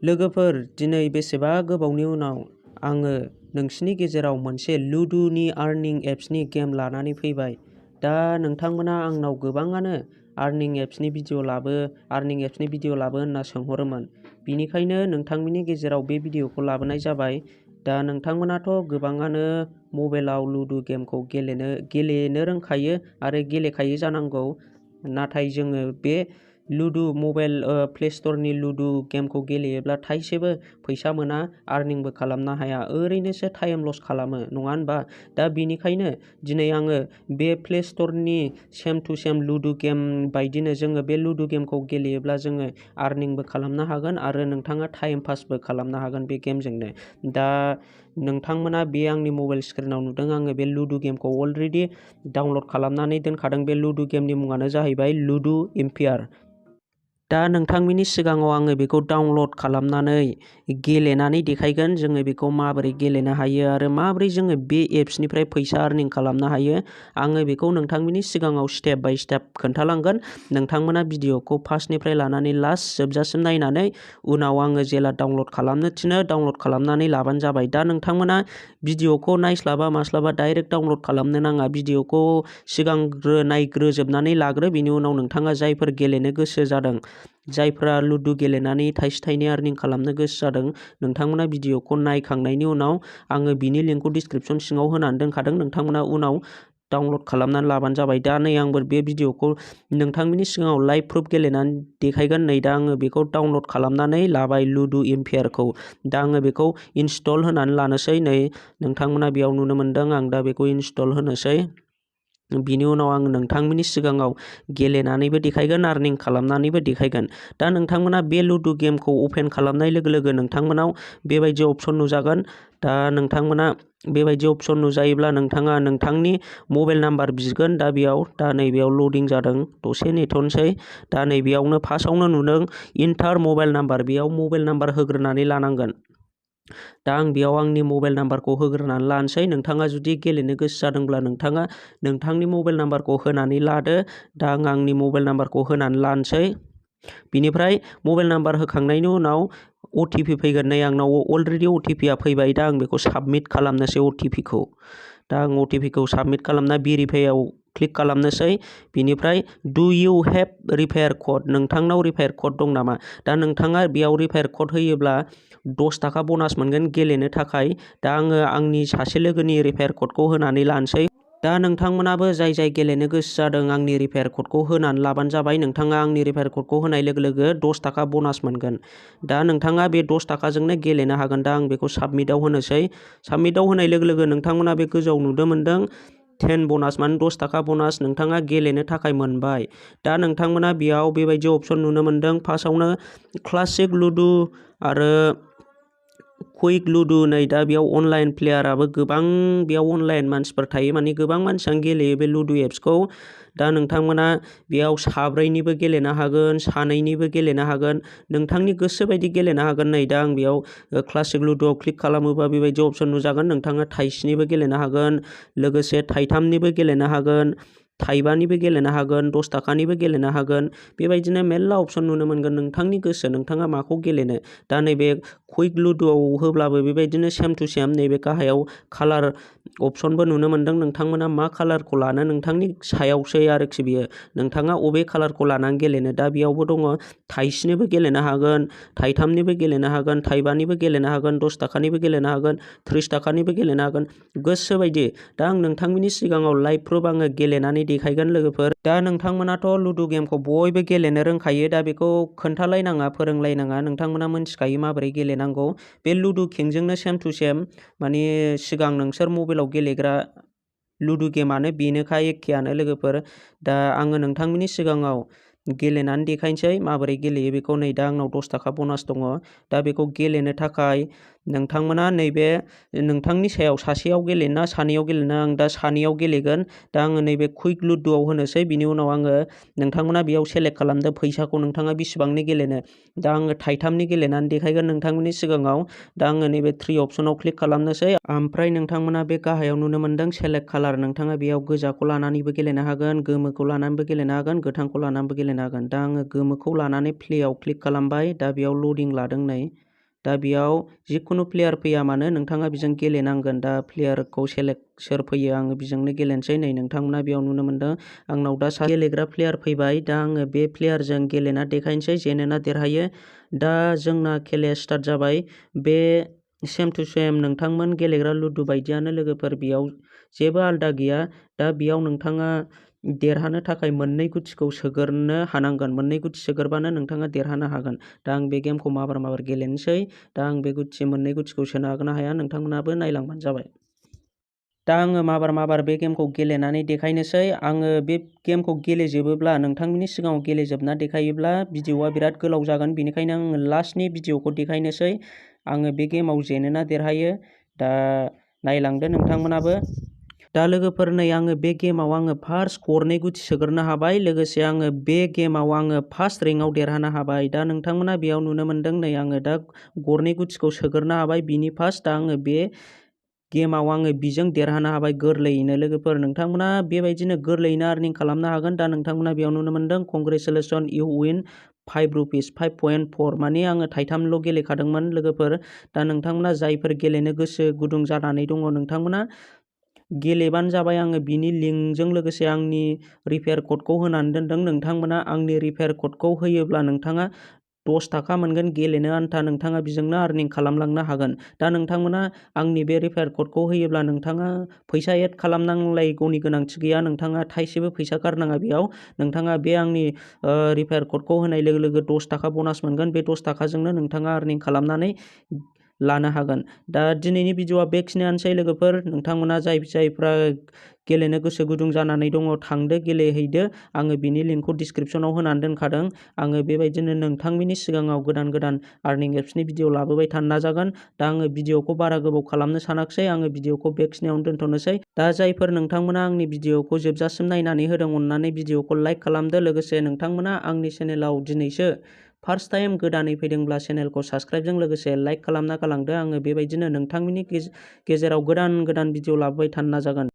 लोगोफोर दिनै बेसेबा गोबावनि उनाव आङो नोंसिनि गेजेराव मोनसे लुडुनि आर्निं एप्सनि गेम लानानै फैबाय। दा नोंथांमोना आंनाव गोबाङानो आर्निं एप्सनि भिडिअ लाबो होनना सोंहरोमोन। बिनिखायनो नोंथांमोननि गेजेराव बे भिडिअखौ लाबोनाय जाबाय। दा नोंथांमोनाथ' गोबाङानो मबाइलाव लुडु गेमखौ गेलेनो रोंखायो आरो गेलेखायो जानांगौ। नाथाय जोङो बे लुडु मबाइल प्ले स्ट'रनि लुडु गेमखौ गेलेयोब्ला थाइसेबो फैसा मोना, आर्निंबो खालामनो हाया, ओरैनोसो टाइम लस खालामो, नङा होनबा? दा बेनिखायनो दिनै आङो बे प्ले स्ट'रनि same to same ludo game बायदिनो जोङो बे लुडु गेमखौ गेलेयोब्ला जोङो आर्निंबो खालामनो हागोन आरो नोंथाङा टाइम पासबो खालामनो हागोन बे गेमजोंनो। दा नोंथांमोना बे आंनि मबाइल स्क्रिनाव नुदों, आङो बे लुडु गेमखौ अलरेडि डाउनलड खालामनानै दोनखादों। बे लुडु गेमनि मुङानो जाहैबाय लुडु एम्पायार। दा नोंथांमोननि सिगाङाव आङो बेखौ डाउनलड खालामनानै गेलेनानै देखायगोन। जोङो बेखौ माबोरै गेलेनो हायो आरो माबोरै जोङो बे एप्सनिफ्राय फैसा आर्निं खालामनो हायो, आङो बेखौ नोंथांमोननि सिगाङाव स्टेप बाय स्टेप खोन्थालांगोन। नोंथांमोना भिडिअखौ फार्स्टनिफ्राय लानानै लास्ट जोबजासिम नायनानै उनाव आङो जेला डाउनलड खालामनो थिनो डाउनलड खालामनानै लाबानो जाबाय। दा नोंथांमोना भिडिअखौ नायस्लाबा मास्लाबा डाइरेक्ट डाउनलड खालामनो नाङा। भिडिअखौ सिगांग्रो नायग्रोजोबनानै लाग्रो। बिनि उनाव नोंथाङा जायफोर गेलेनो गोसो जादों, जायफ्रा लुडु गेलेनानै थाइसे थाइनै आर्निं खालामनो गोसो जादों, नोंथांमोना भिडिअखौ नायखांनायनि उनाव आङो बिनि लिंकखौ डिसक्रिपसन सिङाव होनानै दोनखादों। नोंथांमोना उनाव डाउनलड खालामनानै लाबानो जाबाय। दा नै आंबो बे भिडिअखौ नोंथांमोननि सिगाङाव लाइभ प्रुफ गेलेनानै देखायगोन। नै दा आङो बेखौ डाउनलड खालामनानै लाबाय लुडु एम्पायारखौ। दा आङो बेखौ इनस्टल होनानै लानोसै। नै नोंथांमोना बेयाव नुनो मोनदों, आं दा बेखौ इनस्टल होनोसै। बिनि उनाव आं नोंथांमोननि सिगाङाव गेलेनानैबो देखायगोन, आर्निं खालामनानैबो देखायगोन। दा नोंथांमोना बे लुडु गेमखौ अपेन खालामनाय लोगो लोगो नोंथांमोनाव बेबायदि अपसन नुजागोन। दा नोंथांमोना बेबायदि अपसन नुजायोब्ला नोंथाङा नोंथांनि मबाइल नाम्बार बिगोन। दा बेयाव नैबेयाव लडिं जादों, दसे नेथ'नोसै। दा नैबेयावनो फार्स्टआवनो नुदों इन्टार मबाइल नाम्बार, बेयाव मबाइल नाम्बार होग्रोनानै लानांगोन। दा आं बेयाव आंनि मबाइल नाम्बारखौ होग्रोनानै लानोसै। नोंथाङा जुदि गेलेनो गोसो जादोंब्ला नोंथाङा नोंथांनि मबाइल नाम्बारखौ होनानै लादो। दा आं आंनि मबाइल नाम्बारखौ होनानै लानोसै। बिनिफ्राय मबाइल नाम्बार होखांनायनि उनाव अटिपि फैगोन। नै आंनाव अलरेडि अटिपिआ फैबाय। दा आं बेखौ साबमिट खालामनोसै अटिपिखौ। दा आं अटिपिखौ साबमिट खालामना भेरिफाइआव क्लिक खालामनोसै। बिनिफ्राय डु इउ हेभ रिफायार कड, नोंथांनाव रिफायार कड दं नामा? दा नोंथाङा बेयाव रिफायार कड होयोब्ला 10 थाखा बनास मोनगोन गेलेनो थाखाय। दा आङो आंनि सासे लोगोनि रिफायार कडखौ होनानै लानोसै। दा नोंथांमोनाबो जाय गेलेनो गोसो जादों आंनि रिफायार कडखौ होनानै लाबानो जाबाय। नोंथाङा आंनि रिफायार कडखौ होनाय लोगो लोगो 10 थाखा बनास मोनगोन। दा नोंथाङा बे 10 थाखाजोंनो गेलेनो हागोन। दा आं बेखौ साबमिटआव होनोसै। साबमिटआव होनाय लोगो लोगो नोंथांमोना बे गोजौआव नुनो मोनदों 10 बनास, माने 10 थाखा बनास नोंथाङा गेलेनो थाखाय मोनबाय। दा नोंथांमोना बेयाव बेबायदि अपसन नुनो मोनदों। फार्स्टआवनो क्लासिक लुडु आरो कुइक लुडु। नै दा बेयाव अनलाइन प्लेयाराबो गोबां, बेयाव अनलाइन मानसिफोर थायो, माने गोबां मानसियानो गेलेयो बे लुडु एप्सखौ। दा नोंथांमोना बेयाव साब्रैनिबो गेलेनो हागोन, सानैनिबो गेलेनो हागोन, नोंथांनि गोसो बायदि गेलेनो हागोन। नै दा आं बेयाव क्लासिक लुडुआव क्लिक खालामोबा बेबायदि अपसन नुजागोन। नोंथाङा थाइसेनिबो गेलेनो हागोन, लोगोसे थाइथामनिबो गेलेनो हागोन, थाइबानिबो गेलेनो हागोन, 10 थाखानिबो गेलेनो हागोन। बेबायदिनो मेल्ला अपसन नुनो मोनगोन, नोंथांनि गोसो, नोंथाङा माखौ गेलेनो। दा नैबे कुइक लुडुआव होब्लाबो बेबायदिनो सेम टु सेम नैबे गाहायाव कालार अपसनबो नुनो मोनदों। नोंथांमोना मा कालारखौ लानो नोंथांनि सायावसै आरोखि बियो, नोंथाङा अबे कालारखौ लानानै गेलेनो। दा बेयावबो दङ थाइसेनिबो गेलेनो हागोन, थाइथामनिबो गेलेनो हागोन, थाइबानिबो गेलेनो हागोन, 10 थाखानिबो गेलेनो हागोन, 30 थाखानिबो गेलेनो हागोन, गोसो बायदि। दा आं नोंथांमोननि सिगाङाव लाइभ प्रुफ आङो गेलेनानै देखायगोन लोगोफोर। दा नोंथांमोनाथ' लुडु गेमखौ बयबो गेलेनो रोंखायो। दा बेखौ खोन्थालायनाङा, फोरोंलायनाङा, नोंथांमोना मोनथिखायो माबोरै गेलेनांगौ। बे लुडु किंजोंनो सेम टु सेम, माने सिगां नोंसोर मबाइलाव गेलेग्रा लुडु गेमानो बेनोखा, एखेयानो लोगोफोर। दा आङो नोंथांमोननि सिगाङाव गेलेनानै देखायनोसै माबोरै गेलेयो बेखौ। नै दा आंनाव 10 थाखा बनास दङ। दा बेखौ गेलेनो थाखाय नोंथांमोना नैबे नोंथांनि सायाव सासेयाव गेलेना सानैयाव गेलेना, आं दा सानैयाव गेलेगोन। दा आङो नैबे कुइक लुडुआव होनोसै। बिनि उनाव आङो नोंथांमोना बेयाव सेलेक्ट खालामदो फैसाखौ नोंथाङा बेसेबांनि गेलेनो। दा आङो थाइथामनि गेलेनानै देखायगोन नोंथांमोननि सिगाङाव। दा आङो नैबे 3 अपसनाव क्लिक खालामनोसै। ओमफ्राय नोंथांमोना बे गाहायाव नुनो मोनदों सेलेक्ट कालार, नोंथाङा बेयाव गोजाखौ लानानैबो गेलेनो हागोन, गोमोखौ लानानैबो गेलेनो हागोन, गोथांखौ लानानैबो गेलेनो हागोन। दा आङो गोमोखौ लानानै प्लेआव क्लिक खालामबाय। दा बेयाव लडिं लादों। नै दा बेयाव जिखुनु प्लेयार फैया मानो नोंथाङा बेजों गेलेनांगोन। दा प्लेयारखौ सेलेक्ट सोर फैयो आङो बेजोंनो गेलेनोसै। नै नोंथांमोना बेयाव नुनो मोनदों आंनाव दा सासे गेलेग्रा प्लेयार फैबाय। दा आङो बे प्लेयारजों गेलेना देखायनोसै जेनोना देरहायो। दा जोंना खेलाया स्टार्ट जाबाय। बे सेम टु सेम नोंथांमोन गेलेग्रा लुदु बायदियानो लोगोफोर, बेयाव जेबो आलदा गैया। दा बेयाव नोंथाङा देरहानो थाखाय मोननै गुथिखौ सोगोरनो हानांगोन। मोननै गुथि सोगोरबानो नोंथाङा देरहानो हागोन। दा आं बे गेमखौ माबार गेलेनोसै। दा आं बे मोननै गुथिखौ सोनो हागोन ना हाया नोंथांमोनाबो नायलांबानो जाबाय। दा आङो माबार बे गेमखौ गेलेनानै देखायनोसै। आङो बे गेमखौ गेलेजोबोब्ला नोंथांमोननि सिगाङाव गेलेजोबना देखायोब्ला भिडिअआ बिराद गोलाव जागोन। बेनिखायनो आङो लास्टनि भिडिअखौ देखायनोसै। आङो बे गेमाव जेनोना देरहायो। दा नायलांदो नोंथांमोनाबो। दा लोगोफोर नै आङो बे गेमाव आङो फार्स्ट गरनै गुथि सोगोरनो हाबाय। लोगोसे आङो बे गेमाव आङो फार्स्ट रेंकआव देरहानो हाबाय। दा नोंथांमोना बेयाव नुनो मोनदों नै आङो दा गरनै गुथिखौ सोगोरनो हाबाय बिनि फार्स्ट। दा आङो बे गेमाव आङो बिजों देरहानो हाबाय गोरलैयैनो। लोगोफोर नोंथांमोना बेबायदिनो गोरलैयैनो आर्निं खालामनो हागोन। दा नोंथांमोना बेयाव नुनो मोनदों कंग्रेचुलेसन इउ उइन 5 रुपिस 5.4 माने आङो थाइथामल' गेलेखादोंमोन लोगोफोर। दा नोंथांमोना जायफोर गेलेनो गोसो गुदुं जानानै दङ नोंथांमोना गेलेबानो जाबाय। आङो बिनि लिंकजों लोगोसे आंनि रिफेर कडखौ होनानै दोनदों। नोंथांमोना आंनि रिफेर कडखौ होयोब्ला नोंथाङा 10 थाखा मोनगोन गेलेनो आन्था। नोंथाङा बेजोंनो आर्निं खालामलांनो हागोन। दा नोंथांमोना आंनि बे रिफेर कडखौ होयोब्ला नोंथाङा फैसा एड खालामनांलायगौनि गोनांथि गैया। नोंथाङा थाइसेबो फैसा गारनाङा बेयाव। नोंथाङा बे आंनि रिफेर कडखौ होनाय लोगो लोगो 10 थाखा बनास मोनगोन। बे 10 थाखाजोंनो नोंथाङा आर्निं खालामनानै लानो हागोन। दा दिनैनि भिडिअआ बेखिनियानोसै लोगोफोर। नोंथांमोना जायफ्रा गेलेनो गोसो गुदुं जानानै दङ थांदो गेलेहैदो। आङो बिनि लिंकखौ डिसक्रिपसनाव होनानै दोनखादों। आङो बेबायदिनो नोंथांमोननि सिगाङाव गोदान आर्निं एप्सनि भिडिअ लाबोबाय थानो नाजागोन। दा आङो भिडिअखौ बारा गोबाव खालामनो सानाखिसै। आङो भिडिअखौ बेखिनियावनो दोनथ'नोसै। दा जायफोर नोंथांमोना आंनि भिडिअखौ जोबजासिम नायनानै होदों अननानै भिडिअखौ लाइक खालामदो। लोगोसे नोंथांमोना आंनि चेनेलाव दिनैसो फार्स्ट टाइम गोदानै फैदोंब्ला चेनेलखौ साबस्क्राइबजों लोगोसे लाइक खालामना गालांदो। आङो बेबायदिनो नोंथांमोननि गेजेराव गोदान भिडिअ लाबोबाय थानो नाजागोन।